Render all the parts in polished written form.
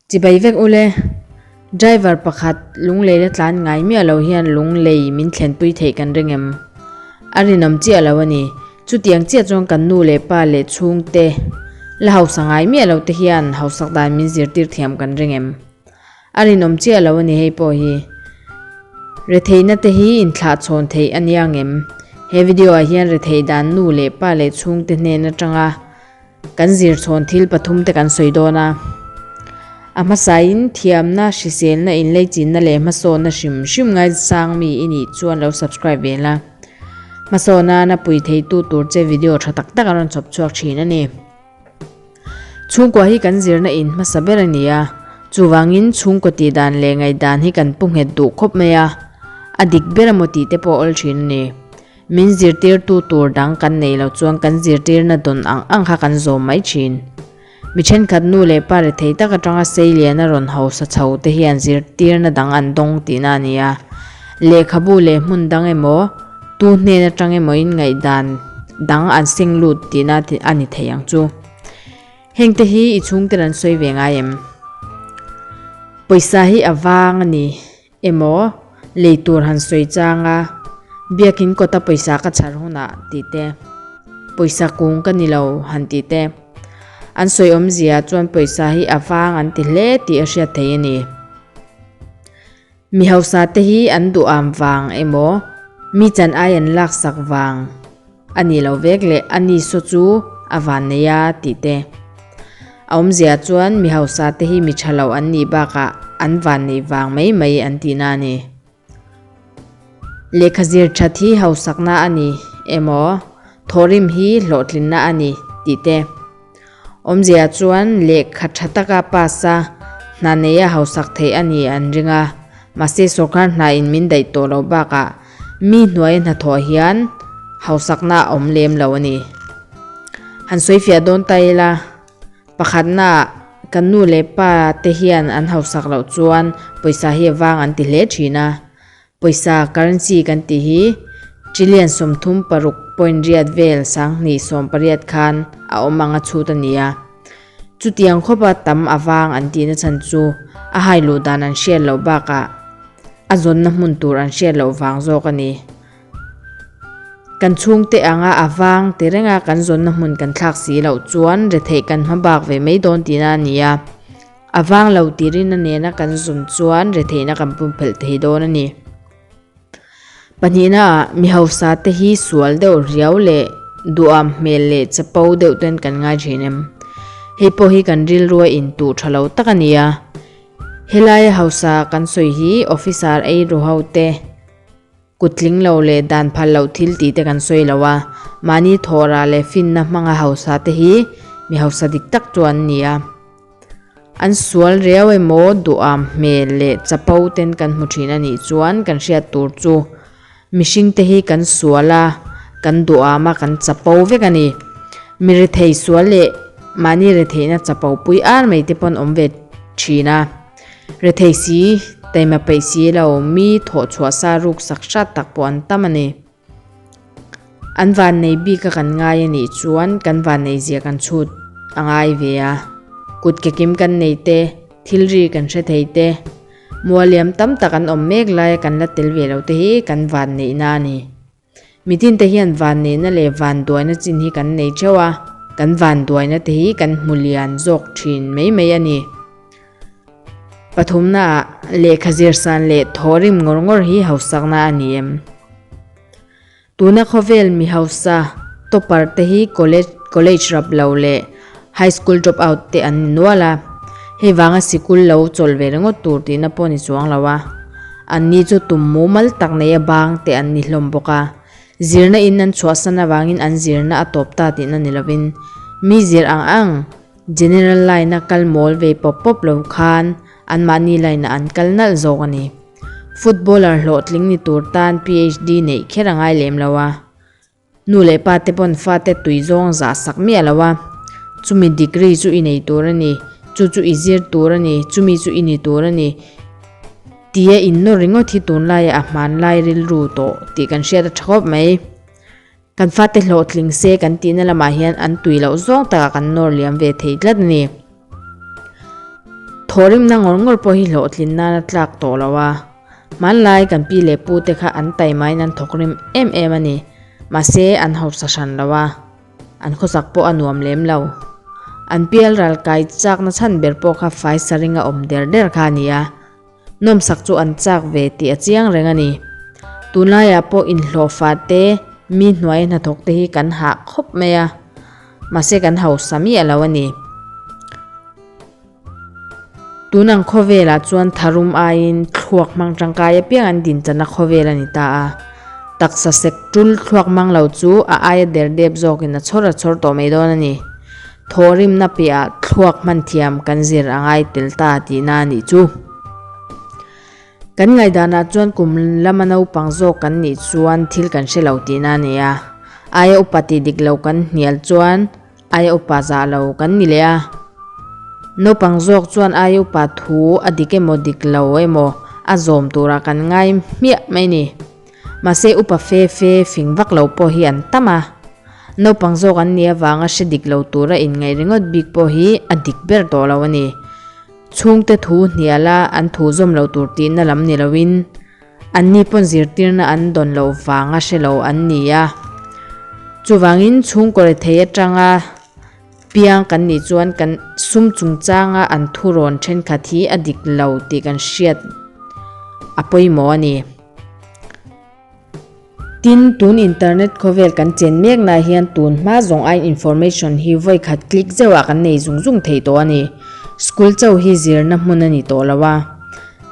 Chibai vek ule. Driver pakhat lunglei la tlan ngai miah lo hian lunglei min thlenpui theih kan ring em? A rinawm chiah lo a ni. Chutiang chiah chuan kan nu leh pa leh chhungte la hausa ngai miah lo te hian hausak dan min zirtir thiam kan ring em? A rinawm chiah lo a ni hei pawh hi. Retheihna te hi inthlahchhawn theih a nia ngem? He video ah hian retheih dan nu leh pa leh chhungte hnen atanga Kan zirchhawn thil pathum te kan sawi dawn a. A hmasain thiamna, hriselna, inleichinna leh hmasawnna hrim hrim ngaisang mi i nih chuan lo subscribe ve la. Hmasawnana pui theitu tur che video tha tak tak a rawn chhawp chhuak thin a ni. Chhungkua hi kan zirna in hmasa ber a ni a, chuvangin chhungkaw tih dan leh ngaihdan hi kan pu nghet duh khawp mai a, a dik ber emaw tih te pawh a awl thin a ni. Min zirtirtu tur dang kan neih loh chuan kan zirtirna dawn ang ang kha kan zawm mai thin. Mi thenkhat nu leh pa rethei tak atanga seiliana rawn hausa chho te hian zirtirna dang an dawng tihna a ni a. Lehkhabu leh hmun dang emaw, tu hnen atang emawin ngaihdan dang an seng lut tihna a ni thei ang chu. Hengte hi i chhungten an sawi ve ngai em? Pawisa hi a vang a ni. Emaw, lei tur han sawi chang a, biakin kawta pawisa ka chhar hunah tih te, pawisa kung ka ni lo han tih te. An sawi awmzia chuan pawisa hi a vang an ti hle tih a hriat thei a ni. Mi hausa te hi an duham vang emaw, mi chan ai an laksak vang A nih lo vek leh a ni saw chu a van nei a tih te. A awmzia chuan mi hausa te hi mi tha lo an nih bakah an van neih vang mai mai an tihna a ni. Lehkha zir that hi hausakna a ni emaw thawhrim hi hlawhtlinna a ni tih te. Awmzia chuan lehkha tha taka pass a, hna neia hausak theih a ni an ring a, mahse sorkar hna in min daih tawh loh bakah mi hnuaia hnathawh hian hausakna a awm lem lo a ni. Han sawifiah dawn ta ila, pakhatna ah kan nu leh pa te hian an hausak loh chuan pawisa hi a vang an ti hle thin a, Pawisa currency kan tih hi trillion 36 point riat vel 2018 khan a awm ang a chhut a ni a. Chutiang khawpa tam a vang an tihna chhan chu a hai luh dan an hriat loh bakah a zawnna hmun tur an hriat loh vang zawk a ni. Kan chhungte anga a vang ti renga kan zawnna hmun kan thlak si loh chuan retheih kan hma bak ve mai dawn tihna a ni a. A vang lo tirin a nena kan zun chuan retheihna kan pumpelh thei dawn a ni. Pahnihna ah mi hausa te hi sual deuh riau leh duham hmel leh chapo deuh ten kan ngai thin em? Hei pawh hi kan rilrua intuh tha lo tak a ni a. Helaia hausa kan sawi hi officer ei ru ho te, Kut tling lo leh dan phal loh thil tih te kan sawi lo a, mahni thawhrah leh finna hmanga hausa te hi mi hausa dik tak chu an ni a. An sual riau emaw duham hmel leh chapo ten kan hmu thin a nih chuan kan hriat tur chu mihring te hi kan sual a, kan duham a, kan chapo vek a ni. Mi rethei sual leh mahni retheihna chapo pui ar mai te pawn awm ve thin a. Rethei si, taima peih si lo, mi thawh chhuah sa ruk sak hrat tak pawh an tam a ni. An vannei bik a kan ngai a nih chuan kan vannei zia kan chhut a ngai ve a. Kut ke kim kan nei te, thil ri kan hre thei te, mualiam tam tak an awm mek laia kan la tel ve lo te hi kan vanneihna a ni. Mitin te hian vanneihna leh vanduaina chin hi kan nei theuh a, kan vanduaina te hi kan hmu lian zawk thin mai mai a ni. Pathumna ah lehkha zirsan leh thawhrim ngawr ngawr hi hausakna a ni em? Tuna khawvel mi hausa topper te hi college college rap lo leh high school drop out te an ni nual a, hei vanga sikul lo chawlh ve ringawt tur tihna pawh ni chuang lo a. Anni chu tum mumal tak neia bang te an ni hlawm bawk a, zirna in an chhuahsan avangin an zirna a tawp ta tihna ni lovin mi zir ang ang general line a kal mawl ve pawp pawp lo khan anmahni line ah an kal nalh zawk a ni. Footballer hlawhtling ni tur tan PhD neih kher a ngai lem lo a. Nu leh pa te pawn fate tui zawng zah sak miah lo a, chumi degree chu i nei tur a ni, chu chu i zir tur a ni, chumi chu i ni tur a ni tia innawr ringawt hi tunlaiah a hmanlai rilru tawh tih kan hriat a tha khawp mai. Kan fate hlawhtling se kan tihna lamah hian an tui loh zawng takah kan nawr liam ve thei tlat a ni. Thawhrimna ngawr ngawr pawh hi hlawhtlin nan a tlak tawh lo a. Hmanlai kan pi leh pu te kha an taimain an thawkrim em em a ni. Mahse an hausa hran lo a. An khawsak pawh a nuam lem lo. An pial ral kai chakna chhan ber pawh kha fai saringa awm der der kha a ni a. Nawmsak chu an chak ve tih a chiang reng a ni. Tunlaiah pawh inhlawhfa te, mi hnuai hnathawk te hi kan hah khawp mai a, mahse kan hausa miah lo a ni. Tun ang khawvelah chuan tharum aiin thluak hmang tangkai apiang an dinchana khawvel a ni ta a. Taksa sek tul thluak mang lo chu a aia der dep zawkin a chhawr a chhawr tawh mai dawn a ni. Thawhrimna piahah thluak hman thiam kan zir a ngai tel ta tihna a nih chu. Kan ngaihdanah chuan kum lama naupang zawk kan nih chuan thil kan hre lo tihna a ni a. Aia upa tih dik lo kan hnial chuan aia upa zah lo kan ni leh a. Naupang zawk chuan aia upa thu a dik emaw dik lo emaw a zawm turah kan ngai hmiah mai ni. Mahse upa fe fe fing vak lo pawh hi an tam a. Naupang zawk an nih avanga hre dik lo tura inngaih ringawt bik pawh hi a dik ber tawh lo a ni. Chhungte thu hniala an thu zawm lo tur tihna lam ni loin anni pawn zirtirna an dawn loh vanga hre lo an ni a. Chuvangin chhungkaw rethei atanga piang kan nih chuan kan sum chungchanga an thurawn thenkhat hi a dik lo tih kan hriat a pawimawh a ni. Tin, tun internet khawvel kan chen mekna hian tun hma zawng aiin information hi vawi khat click zeuhah kan nei zung zung thei tawh a ni. School chauh hi zirna hmun a ni tawh lo a.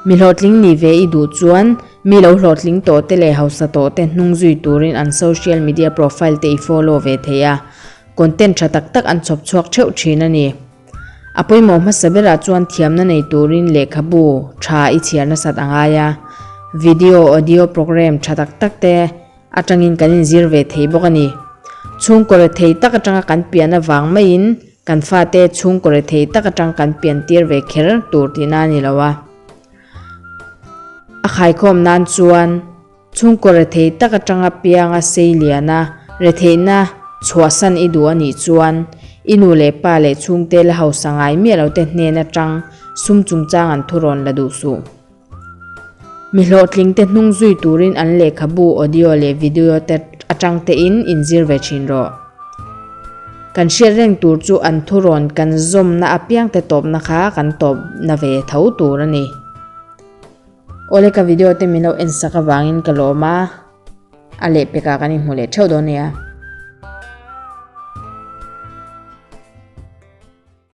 Mi hlawhtling nih ve i duh chuan mi lo hlawhtling tawh te leh hausa tawh te hnung zui turin an social media profile te i follow ve thei a. Content tha tak tak an chhawp chhuak theuh thin a ni. A pawimawh hmasa berah chuan thiamna nei turin lehkhabu tha i chhiar nasat a ngai a, video, audio program tha tak tak te atangin kan inzir ve thei bawk a ni. Chhungkaw rethei tak atanga kan pian avang maiin kan fate chhungkaw rethei tak atang kan pian tir ve kher tur tihna a ni lo a. A khaikhawm nan chuan. Chhungkaw rethei tak atanga pianga sei liana retheihna chhuahsan i duh a nih chuan i nu leh pa leh chhungte la hausa ngai miah lo te hnen atang sum chungchang an thurawn la duh suh. Mi hlawhtling te hnung zui turin an lehkhabu, audio leh video te atang te in inzir ve thin rawh. Kan hriat reng tur chu an thurawn kan zawmna apiang te tawpna kha kan tawpna ve tho tur a ni. Awle ka video te min lo en sak avangin ka lawm a, a lehpekah kan inhmu leh theuh dawn nia.